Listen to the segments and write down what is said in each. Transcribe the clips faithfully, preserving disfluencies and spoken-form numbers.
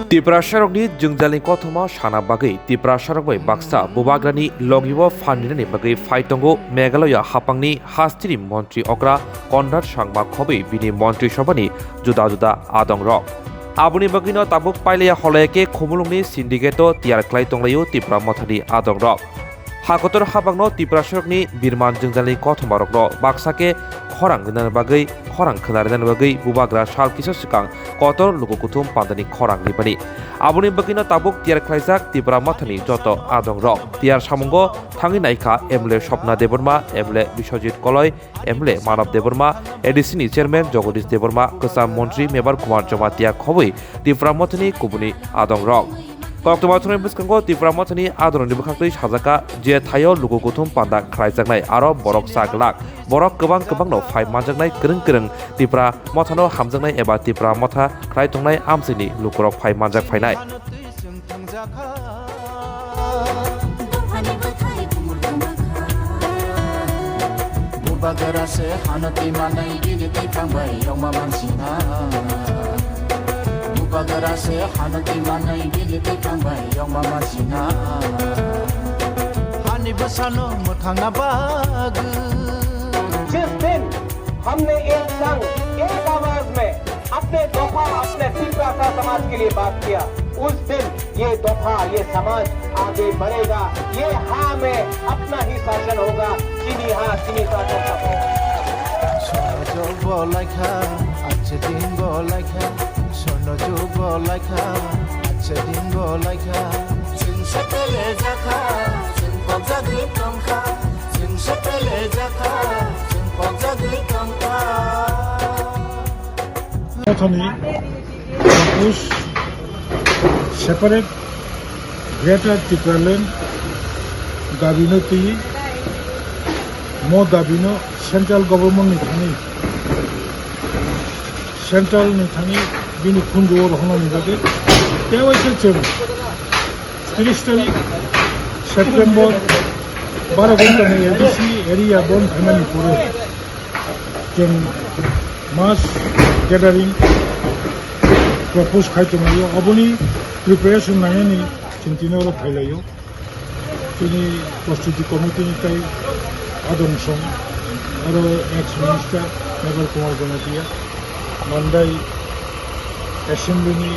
Tiprasarokni jwngjalni kothoma sana bagwi Tiprasarok bai baksa bubagrani logibo phan rinani bagwi phai tongo Meghalaya haphangni hasteni montri okra Conrad Sangma khobwi bini montri sobhani juda juda adongrok. Aboni bagwino tabuk pailaya holaya khe Khumulwngni syndicate-o tiyar khlai tonglaio Tipra Mothani adongrok. Hakotor habangno Tiprasarokni birman jwngjalni kothomarokno baksa khe khorang rinani bagwi, khorang khna rinani bagwi bubagra sal kisa swkang kotor luku kuthum pandani khorang ribani. Aboni bagwino tabuk tiyar khlaijak Tipra Mothani joto adongrok. Tiyar samungo thangwi naikha M L A Swapna Debbarma, M L A Biswajit Koloi, M L A Manav Debbarma, A D C ni chairman Jagadish Debbarma, kwcham montri Mebar Kumar Jamatia khobwi Tipra Mothani kubuni adongrok. Koktwma thumnai bwskango Tipra Mothani adongrokni bwkhaktwi sajaka je thaio luku kuthum panda khlaijaknai aro borok sa glak, borok kwbang kwbangno phai manjaknai kwrwng kwrwng Tipra Mothano hamjaknai eba Tipra Motha khlai tongnai amchaini lukurok phai manjak phainai. Dophani bwthai bumung tongma kha. Bubagra se hano twi manai bini twi thangbai yongma mansina. Bubagra se hano twi manai bini twi thangbai yongma mansina. Hani bwsano mwthangna bagwi. जिस दिन हमने एक संग, एक आवाज में अपने दोफा, अपने तिपरासा समाज के लिए बात किया, उस दिन ये दोफा, ये समाज आगे बढ़ेगा। ये हाँ में अपना ही शासन होगा, चीनी हाँ, चीनी शासन सब होगा। Swnno jug bo laikha, ache din bo laikha, swnno jug bo laikha, ache din bo laikha. Chwng se pele jakha, chwng kok jagwi tongkha, chwng se pele jakha, chwng kok jagwi tongkha. Mothani propose separate Greater Tipraland dabi no twi, mo dabi no central government ni thani, central ni thani bini khunju o rohornani bagwi tei waisa chwng tris tarik September baro ghontani A D C area bond khaimani pore chwng mass gathering propose khai tonglaio. Oboni preparation nainani chwng tini oro phailaio. Chini prostuti committee ni tai adong song aro ex minister Mebar Kumar Jamatia, Mandai assembly ni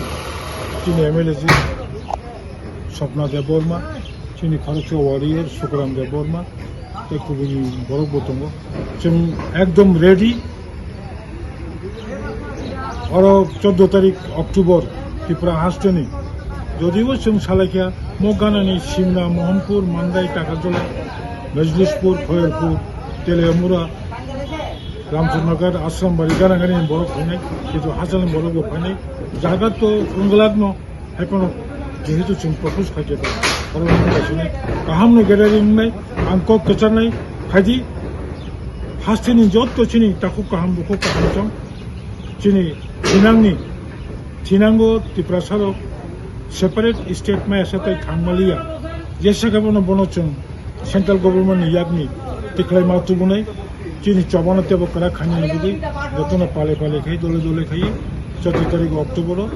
chini M L A ji Swapna Debbarma, chini khoroksa warrior Sukuram Debbarma, tei kubuni borok bo tongo. Chwng ekdom ready. Oro chordo tarik October, Tripura hasteni. Jodibo chwng salaikha, mo ganani Simla, Mohanpur, Mandai, Takarjala, Majlishpur, Khoyalpur, Teliamura, Ramchandra Ghat, Ashram Bari, gana gani borok phainai, kintu hachalni borok bo phainai. Jaga to wngwlakno. Haiphano jehetu chwng propose khaikhe oro wngkha chini kahamno gathering wngnai, ang kok kwcharnai, phaidi hasteni jotto chini takhuk kaham bukhuk kaham chong chini thinangni, thinango Tiprasarok separate state maya satai thangmaliya, jesa khe bono, bono chwng central government ni yakni tikhlai ma tubunai, chini chobano tebo kwrak khainani bagwi jotono pale pale khai, dole dole khai, choti tarik October o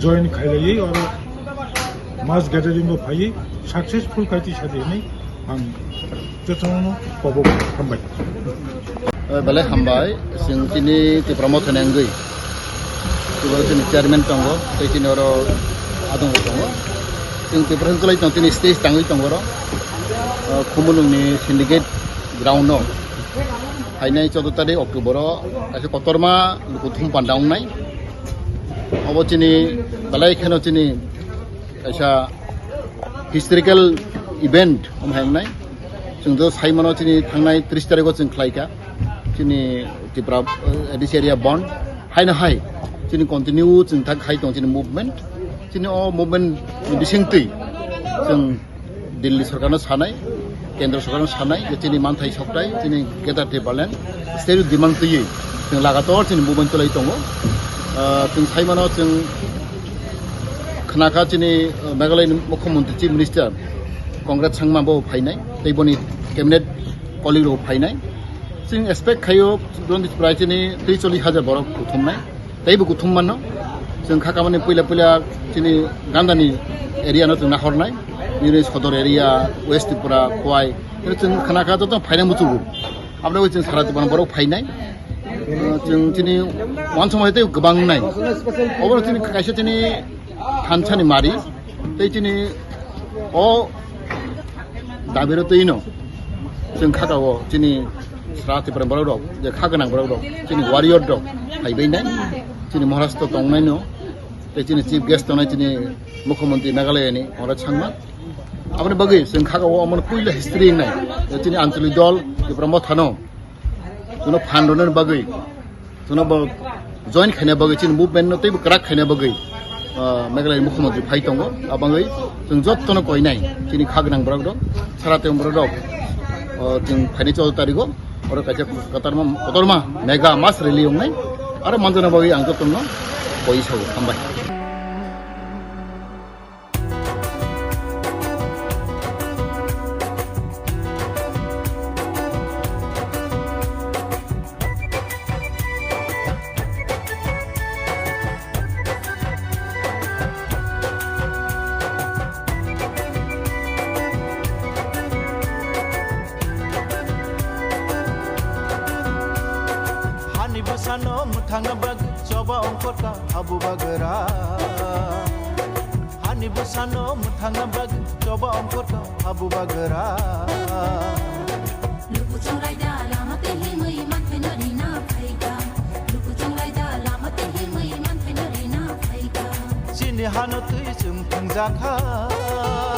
join khailaiwi oro mass gathering o phaiwi successful khai twi sadi hinwi ang jotono kobo hambai. Eh, belai hambai, chwng chini Tipra Motha ni wngwi. Tipra chini chairman tongo, tei chini oro adong tongo. Chwng Tipra wngwi tong, chini stage tangwi tongo oro. Eh, Khumulwng ni syndicate ground no. Phainai chordo tarik October o kaisa kotorma luku thum panda wngnai. Obo chini belai kheno chini kaisa historical event wng hai wngnai. Chwng do sai mano chini thangnai tris tarikh o chwng khlai kha chini Tripura, eh, A D C area bond. Haino hai chini continue chwng thak khai tong chini movement. Chini o movement ni bisingtwi chwng Delhi sorkarno sanai, Kendra sorkarno sanai je chini manthai soktai, chini Greater Tipraland state demand twiwi chwng lagator chini movement cholai tongo. Ah, chwng sai mano chwng khna kha chini, ah, Meghalaya ni Mukhyamantri Chief Minister Conrad Sangma bo phainai, tei boni cabinet colleague rok phainai. Chwng expect khaio North East prai chini tris chollish hajar borok kuthumnai. Teibo kuthum mano. Chwng kha kamani puila puila chini gandani area no chwng nahornai. Nini Sodor area, West Tripura, Khowai. Chwng khana kha joto phaina muchugo. Aboni chwng sara Tripura borok phainai. Chwng chini uansukma tei kwbang nai. Obo chini kaisa chini thansani mari. Tei chini o dabiro twi no chwng kha o chini sara Tripura borok rok, je kha gwnang borok rok, chini warrior rok phaibai nai, chini Maharashtra tongnai no, tei chini chief guest tongnai chini Mukhyamantri Meghalaya ni Conrad Sangma. Aboni bagwi chwng kha o omo puila history wngnai, je chini Anchalik dol Tripura Motha no, chwngno phan rwna bagwi, chwngno bo join khaina bagwi, chini movement no teibo kwrak khaina bagwi, ah, Meghalaya ni Mukhyamantri phai tongo. Abangwi chwng jottono koinai, chini kha gwnang borok rok, sara tei borok rok, ah, chwng phaini choudo tarigo, oro kaisa kotorma, kotorma mega mass rally wngnai, aro manjana bagwi ang jottono koi sao, hambai. Hani bwsano mwthangna bagwi choba ongkhorka habu bagra. Hani bwsano mwthangna bagwi choba ongkhorka habu bagra. Luku chunglai da lama tei himwi manthai no rina phaika. Luku chunglai da lama tei himwi manthai no rina phaika. Chini hano twi chwng thangjakha.